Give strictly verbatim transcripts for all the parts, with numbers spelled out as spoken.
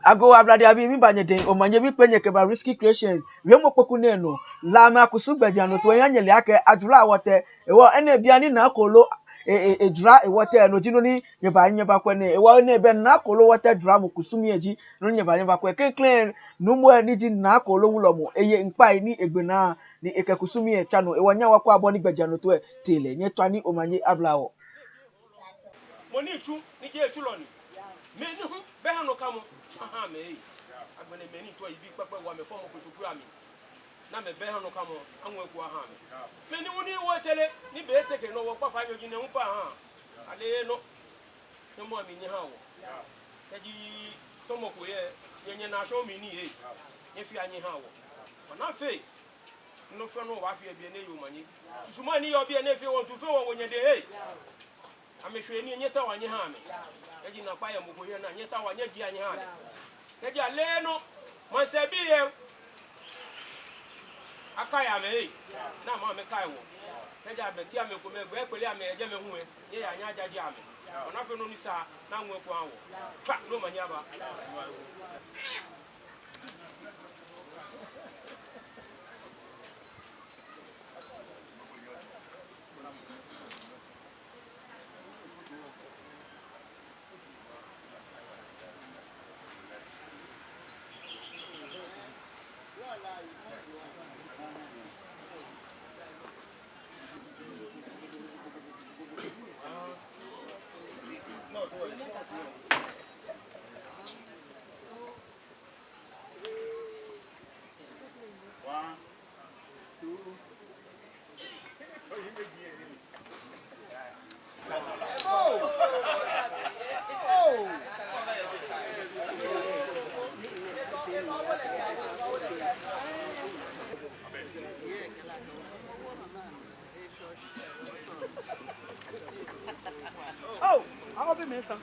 Agoo ablade abii, miiba nyɛdɛŋ omanye, miikpee nyɛ kɛba Risky Creation wiemɔ kpoku nɛɛ nɔ. La amɛ akusum gbɛjianɔtoo lɛ, nyɛle akɛ ajwara wɔ tɛ. Hewɔ enɛ bianɛ Naa Koolo e, e, ejwara ewɔtɛ, no ji nɔ ni nyɛba nyɛbakwɛ nɛɛ. Hewɔ enɛ bianɛ Naa Koolo wɔtɛ jwaramɔ kusum lɛ ji nɔ ni nyɛba nyɛbakwɛ. Klɛŋklɛŋ, nuumo lɛ ni ji Naa Koolo Wulɔmɔ, eye ŋkpai ni egbe naa ni ekɛ kusum lɛ tsa nɔ. Hewɔ nyɛhaa wɔkwɛa bɔ ni gbɛjianɔtoo lɛ tee lɛ. Nyɛtswaa ni omanye abla wɔ. Mɔ ni tsu, ni ji etsulɔ ni. Mɛni hu bɛ hanɔkamɔ aha amɛ ee. Agbɛnɛ mɛi ni tɔ ibi kpakpa wa amɛ fɔmɔ kpekpekpe amli. Ni amɛbɛ hanɔkamɔ, aŋɔ eko aha amɛ. Mɛni hu ni wɔ tɛlɛ, ni be teke nɔ wɔ kpa fa nyɔji nɛ hu pa ha. Ale nɔ. Nyɛmɔ amli nyɛha wɔ. Kɛji tɔmɔ ko yɛ, nyɛ, nyɛnaa shɔ mli ni ee. Nyɛfea nyɛha wɔ. Mana fe. Nɔ fɛɛ nɔ wɔfee yɛ biɛ nɛɛ yɔɔ omanye. Susuma ni yɔɔ biɛ nɛɛ fɛɛ wɔmiitsu fɛɛ wɔwo nyɛdɛŋ ee. Amɛshwɛ nii nyɛtaoa nyɛha amɛ. Kɛji naakpa yɛ mɔ ko hiɛ ni nyɛtaoa nyɛjiea nyɛha amɛ. Kɛji ale nɔ, maŋsɛɛbii lɛ, akai amɛ ee. Ni amɛ amɛkai wɔ. Kɛji amɛti amɛ kome gbɛ kpele amɛ yɛ jɛmɛ hu lɛ, nyɛya nyɛyajaje amɛ. Wɔnaa fɛɛ nɔ ni sa ni aŋɔ eko aha wɔ. Tswa ni omanye aba. One, two. Oh, I'll be missing.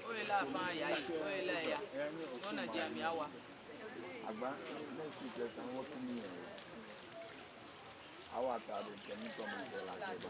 Oyi la fa ya yi, oyi la ya. Nɔ na jɛ mi awa. Agba, ne si jɛ san wɔ tumi yɛ. Awa ta do kɛ mi tɔ ma jɛ la jɛ ba.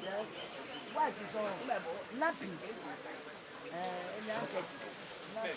Yes. White is on. Nappy. Eh, nappy. Nappy.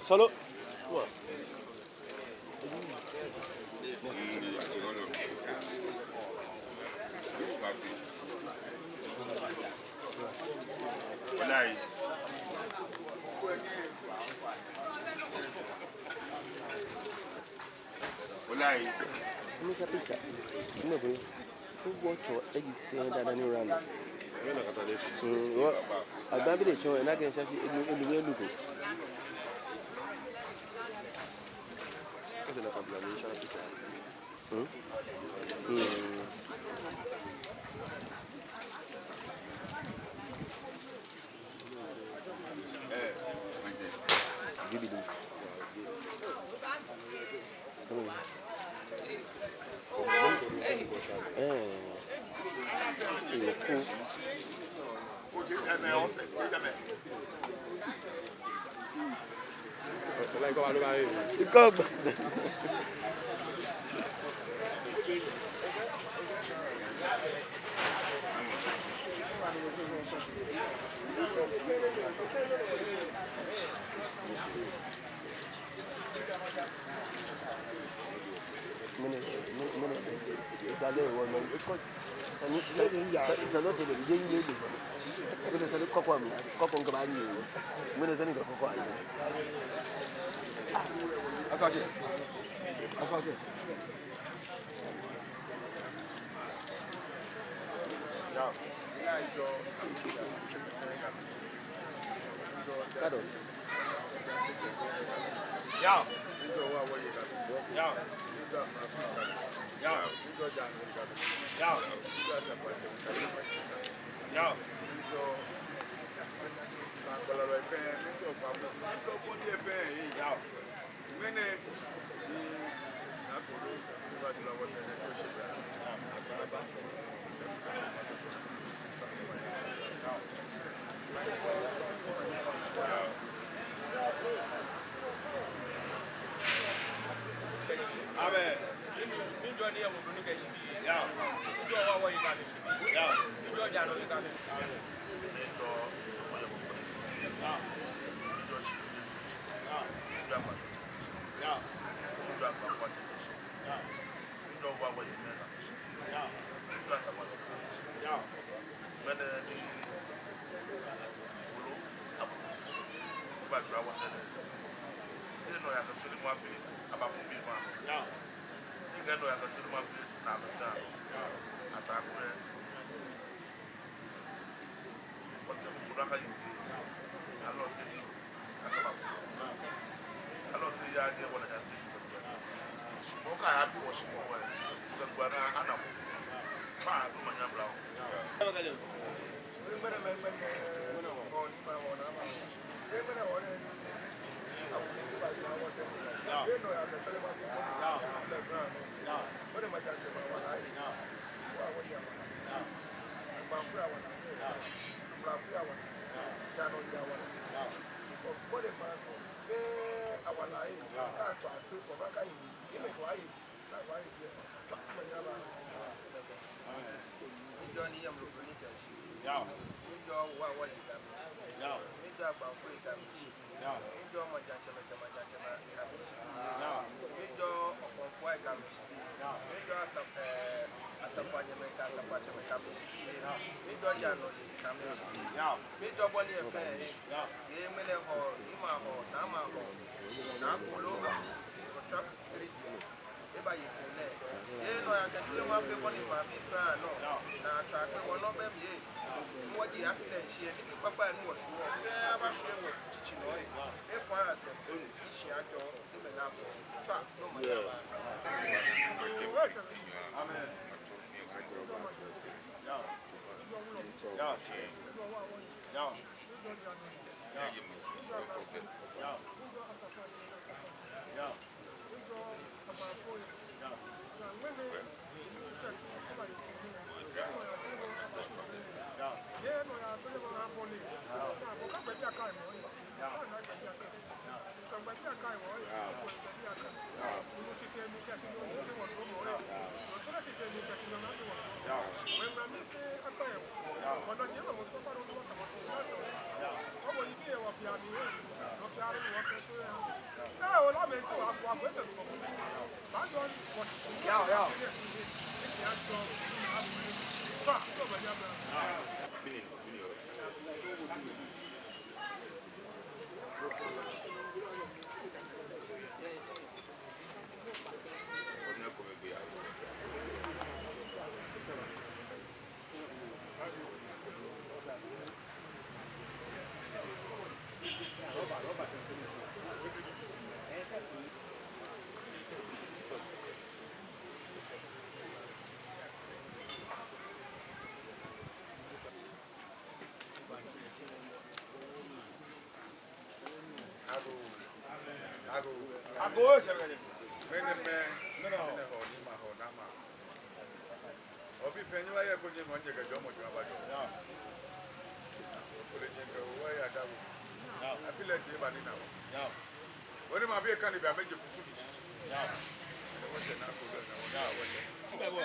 Solo. Mister Peter, mɛɛ bɔ ni otsɔ edges fɛɛ dani round? Mm, wɔ, agba bi de tsɔ, ena kɛ shashi elu, elu, elu ko. Hmm? Hmm. Jubilee. Hmm. Eh. Eh, cool. Ikɔ gba. Ebaye kɛlɛ. Yɛ nɔ ya kɛ shwɛlɛ ma fee bɔ ni ma mi fɛɛ nɔ. Naa tsɔ akpɛ wɔ nɔ bɛ mli yɛ. Ni wɔji afi lɛ shi yɛ ni kpakpa ni wɔshwɛ wɔ. Fɛɛ abashwɛ wɔ tsitsi nɔ yɛ. Efã asɛ fɛɛ ni shi ajɔ. Ni mɛ na bɔ. Tsɔ nɔ ma ya ba. Amen. Agoo. Agoo. Agoo, sɛbɛlɛ. Mɛni mɛ, mɛni hɔ, ni ma hɔ, na ma. Obi fɛɛ ni wa yɛ ko nyɛ mɔ nyɛ kɛ jɔɔmɔ jɔɔ aba jɔɔ. Kole jɛ kɛ wa ya da wo. Afi lɛ jɛ ba ni na wo. Wani ma bi kani bi amɛje kusu bi.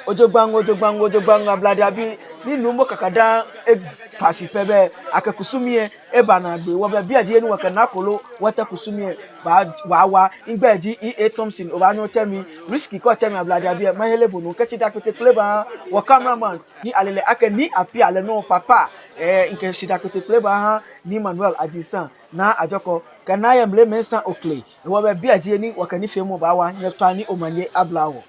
Ojogbaŋŋ, ojogbaŋŋ, ojogbaŋŋ, ablade abii, ni Nuumo Kakadaŋ etɔ shi pɛ bɛ akɛ kusum lɛ eba naagbee. Wɔbɛ biɛ ji he ni wɔkɛ Naa Kolo wɔtee kusum lɛ baawa. Migbɛi ji E A Thompson, obaanyɛ otsɛ mi Risky, kɛ otsɛ mi Ablade Abiɛ, mahere bo nɔ. Kɛ shidaa kpeteŋkpele baaha wɔ cameraman ni ale lɛ akɛ Nii Appiah lɛ nɔ papa. Ɛɛ, mikɛ shidaa kpeteŋkpele baaha Nii Manuel Adjinsan, Naa Ajɔkɔ, kɛ Naa Yɛmlɛ Mensah Okley. Wɔbɛ biɛ ji he ni wɔkɛ nifeemɔ baawa. Nyɛtswaa ni omanye abla wɔ.